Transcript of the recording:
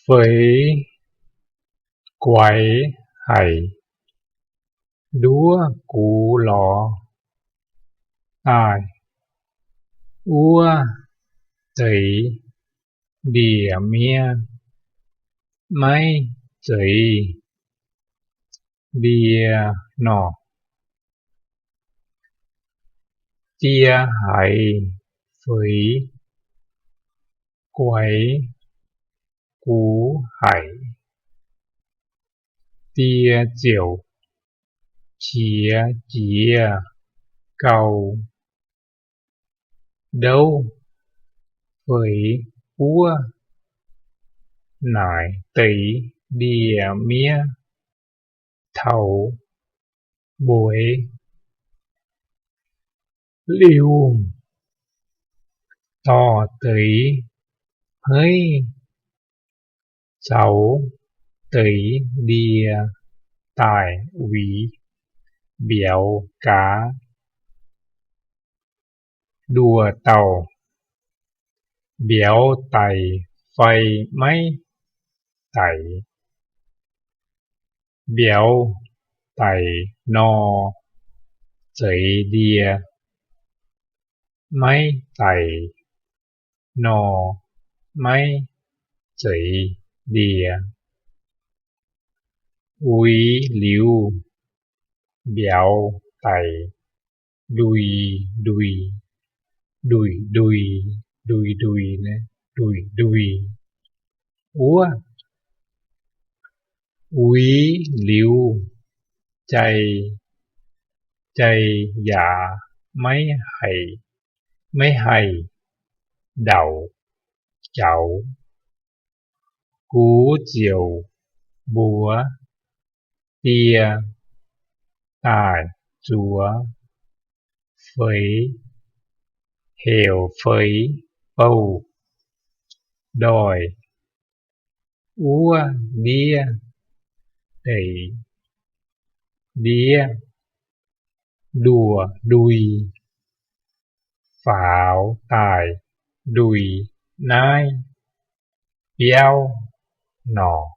Feix guaix haic, nduov gux lorz daaih wuov deix ndie-miev maiv zeiz ndie nor. Die haiz feix guaix gux haic, die ziouc qiex jiez gau, ndouv feix buov naaic deix ndie-miev taux mbueiz liuz, dorh deix hmeiv caux deix ndie daaih uix mbiauz gaax. Nduoh dauh mbiauz daic fai maiv daic? Mbiauz daic nor, zeiz ndie. Maiv daic nor, maiv zeiz ndie. Uix liuz, mbiauz daic ndui-ndui, ndui-ndui, ndui-ndui, ndui-ndui wuov. Uix liuz, jai, jai yaac maiv haih, maiv haih ndaauc jaux. Gux ziouc mbuox die daaih zuoz feix, heuc feix bouh ndoih wuov ndiev deix. Ndiev nduoh ndui faaux daaih ndui naaiv biauv nor.